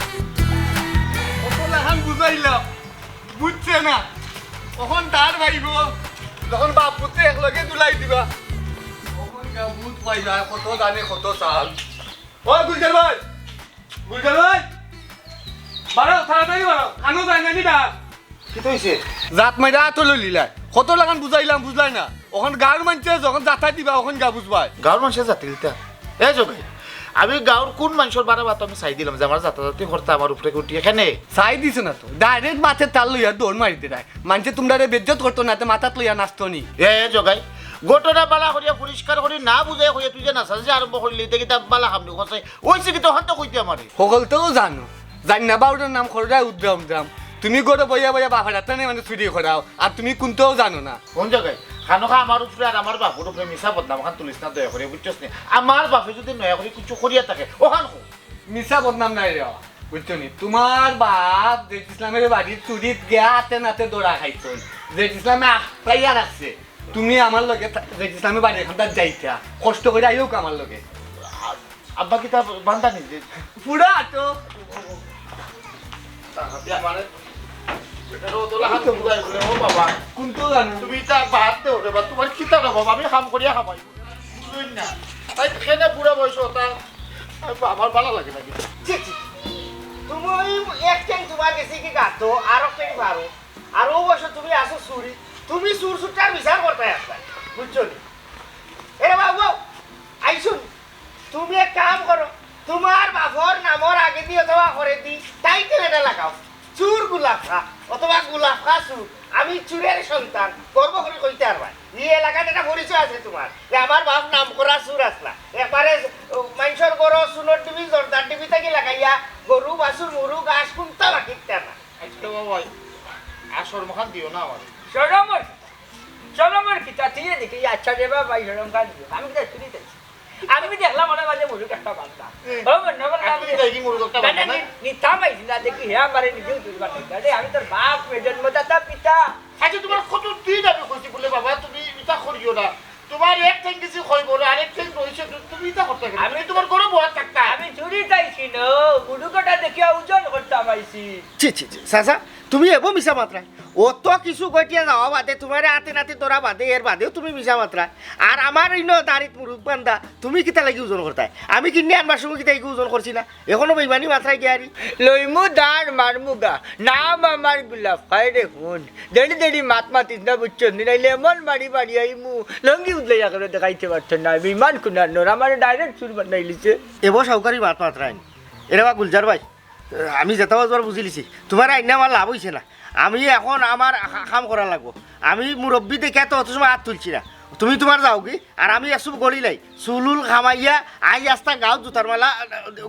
কত লাখান বুঝাইলাম। বুঝছে না। অখন তার ভাইবো, যখন বাপ পুতে একলগে দুলাই দিবা, অখন গা বুঝ পাইবা, কত দানে কত চাল। ও গুলজার ভাই, গুলজার ভাই, বাড়াও, তাড়াতাড়ি বাড়াও, খানো যায় না নি ডাক। কিতা অইছে? জাত মাইরা আতো লইলিলায়, কত লাখান বুঝাইলাম, বুঝলায় না। অখন গাঁওর মানষে যখন জাতা দিবা, অখন গা বুঝবায়। গাঁওর মানষে জাতিলতা? এ জগাই, আমি গাঁওর কুন মানষর বাড়া বাতো আমি চাই দিলাম যে আমার জাতাজাতি করতা আমার উপরে উঠি এখানে? চাই দিছে না তো, ডাইরেক্ট মাতে তার লইয়া দৌড় মারি দেরায়। মানষে তুমরারে বেইজ্জত করতো না, তে মাথাত লইয়া নাচতো নি। এ, এ জগাই, ঘটনা বালা করিয়া পরিষ্কার করি না বুঝাই কইয়া তুই যে নাচানাচি আরম্ভ করিলি, ইতা কিতা বালা কাম নি, কসে? অইছে কিতা অখান তো কইতে আমারে। হকলতেউ জানো, জানি না বাউটার নাম কররায় উদ্রাম উদ্রাম। তুমি ঘরো বইয়া বইয়া বাপর আতে নাতে মানে চুরি করাও, আর তুমি কুন্তাউ জানো না। কুন জগাই? খানোখা আমার উপরে আর আমার বাপর উপরে মিছা বদনাম খান তুলিস না দয়া করি, বুঝছস নি? আমার বাপে যদি নয়া করি কিছু করিয়া থাকে, অখান কও। মিছা বদনাম নায় রে, বুঝছো নি? তুমার বাপ জেড ইসলামর বাড়িত চুরিত গিয়া আতে নাতে ধরা খাইছইন। জেড ইসলামে আটকাইয়া রাখছে। তুমি আমার লগে থা-, জেড ইসলামর বাড়ি এখানতা যাইতা। কষ্ট করি আইউক আমার লগে। আব্বা কিতা বান্দা নিজে? পুরা তো। তাহাতে আমারে, এটা রোদলা হাত বুঝাই বলে, ও বাবা, কোন তো জানো? তুমি তা বাদ দেও রে বা, তোমার কিতা রে বাবা, আমি কাম করিয়া খাবাই। বুঝুন না। তাই কেনে বুড়া বয়স ওটা, আমার ভালো লাগে না কিন্তু। ছি, ছি। তুমি ওই এক ঠ্যাং তোমার গেছে কি গাতো, আর এক ঠ্যাং পারো। আর ও বয়স তুমি আসো চুরি, তুমি চুর চুরটার বিচার করতে আসবা, বুঝছো নি? এরে বাবু, আইসুন। তুমি এক কাম করো, তোমার বাপর নামর আগেদি অথবা পরেদি টাইটেল এটা লাগাও, চুর গোলাপ খা অথবা গোলাপ খা চুর। আমি চুরের সন্তান, গর্ব করি কইতে পারবায়। ই এলাকাত একটা পরিচয় আছে তোমার, যে আমার বাপ নাম করা চুর আছলা। একবারে, ও, মাইনষর ঘরো চুনর ডিবি, জর্দার ডিবি থাকি লাগাইয়া গরু, বাছুর, মুরু, ঘাস কুন্তা বাকি দিতা না। আজকে বাবা, আর শরম খান দিও না আমার। শরমর, শরমর কিতা? তুই এদিকে, আচ্ছা রে বাবা, এই শরম খান দিও। আমি কিতা চুরি চাইছি? আমি দেখলাম ওনার মাঝে মুরুক একটা বান্দা। হুম। ও মনে মনে আপনি আমি তাই কি মুরুক একটা না, বান্দা না, না? নি-, নিতাম আইছি না, দেখি হে আমারে নিজেও চুরি বানাই। আরে আমি তোর বাপ, এ জন্মদাতা পিতা। আচ্ছা, তোমার কত দিন আমি কইছি বলে, বাবা, তুমি ইটা করিও না। তোমার এক ঠ্যাং কিছু কইব না, আরেক ঠ্যাং রইছে, তুমি ইটা করতে গেলে। আমি আমি তোমার ঘরে বওয়া থাকতা। আমি চুরি চাইছি না, মুরুক ওটা দেখিয়া ওজন করতাম আইছি। ছি, ছি, ছি, চাচা, তুমি এবো মিছা মাতরায়। অত কিছু ঘটিয়া যাওয়া বাদে, তোমারে আতে নাতে ধরা বাদে, এর বাদেও তুমি মিছা মাতরায়। আর আমার ইনো দাড়িত মুরুক বান্দা, তুমি কিতা লাগি ওজন করতায়? আমি কিনে আনবার সময় কিতা ইগু ওজন করছি না? এখনো বেইমানি মাতরায় গিয়ারি। লইমু দাঁড় মারমু গা, নাম আমার গোলাপ খায় রে হুন। দেরি দেরি মাত মাতিস না বুঝছস নি, নাইলে এমন বাড়ি বাড়ি আইমু, লঙ্গি উদলাই করে দেখাইতে পারতো না। বেইমান কুনার নর, আমারে ডাইরেক্ট চুর বানাইলিছে। এবো সহকারী মাত মাতরায়। এরে বা গুলজার ভাই, আমি যেটা বুঝবার বুঝিলিছি, তোমার আইনে আমার লাভ অইছে না। আমি এখন আমার খা-, কাম করা লাগবো। আমি মুরব্বি দেখে তো অত সময় হাত তুলছি না। তুমি তোমার যাওগি, আর আমি একটু গড়িলাই, চুলুল খামাইয়া আই আস্তা গাঁও জুতার মালা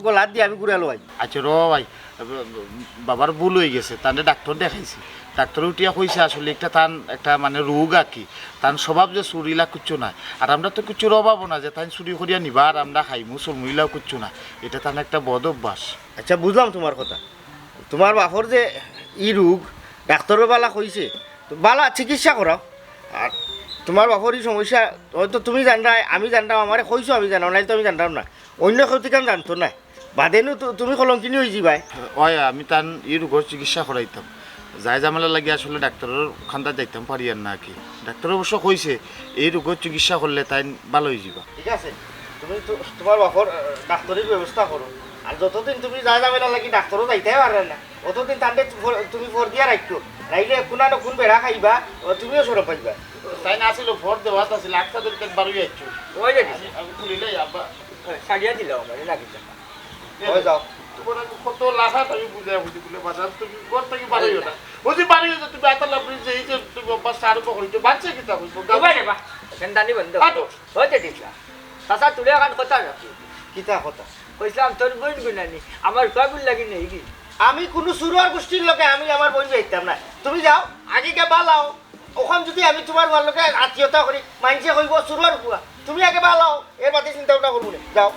গলাত দিয়ে আমি ঘুরে লই। আচ্ছা র ভাই, বাবার ভুল অই গেছে, তানরে ডাক্তর দেখাইছি। ডাক্তরে উঠিয়া কইছে আসলে একটা তান একটা মানে রোগ আর কি, তান স্বভাব যে চুরিলা কিচ্ছু নাই। আর আমরা তো কিচ্ছুর অভাবও না যে তাই চুরি করিয়া নিবা আর আমরা খাইমু চলমু, ইলাও কিচ্ছু না। এটা তান একটা বদ অভ্যাস। আচ্ছা, বুঝলাম তোমার কথা। তোমার বাপর যে ই রোগ, ডাক্তরে বালা কইছে, তো বালা চিকিৎসা করাও। আর তোমার বাপর ই সমস্যা হয়তো তুমি জানরায়, আমি জানরাম, আমারে কইছো আমি জানরাম, নাইলে তো আমি জানরাম না। অন্য কেউ তো ইখান জানতো না। বাদে নু তু-, তুমি কলঙ্কিনী অই যিবায়। অয়, আমি তান ই রোগর চিকিৎসা করাইতাম। যাই ঝামেলা লাগি আসলে ডাক্তরর খান্দাত যাইতাম পারিয়ার না আর কি। ডাক্তরে অবশ্য কইছে, এই রোগর চিকিৎসা করলে তাইন ভালা অই যিবা। ঠিক আছে, তুমি তো, তোমার বাপর, আহ, ডাক্তরির ব্যবস্থা করো। আর যতদিন তুমি যা ঝামেলা লাগি ডাক্তরও যাইতায় পাররায় না, অতদিন তানরে ফর-, তুমি ফর দিয়া রাখিও। নাইলে কুনা না কুন বেড়া খাইবা, ও তুমিও শরম পাইবা। তাইন আছিল, ফর দেওয়াত আছিল, আটকা ধরি তাইন বারই আইছো। ওই যে আমি, আমি খুলিলাই, আব্বা। হ্যাঁ, ছাড়িয়া দিলাও আমারে, না কিতা। ওই যাও। তোমার আমি কত লাখাত আমি বুঝাই বুঝি বলে, বাজার তুমি ঘর থাকি বারইও না। বুঝি বারইও না, তুমি আতাল আপনি যে এই যে তুমি অভ্যাস আরম্ভ করেছো, বাচ্চা কিতা কইছো? ও ভাই রে বা, গেন্দানি বন্ধ। আটো। হইতে দিস না। চাচা, তুলে এখন কথা রাখি। কিতা কথা? কইছিলাম, তোর বইন গুনানি, আমার সবুর লাগি নেই কি? আমি কুনু চুরর গোষ্ঠীর লগে আমি আমার বইন যাইতাম না। তুমি যাও, আগে গিয়া বালাও। অখন যদি আমি তোমার পুয়ার লগে আত্মীয়তা করি, মাইনষে কইবো চুরর পুয়া। তুমি আগে বালাও, এর বাদে চিন্তা ভাবনা করবো নে। যাও।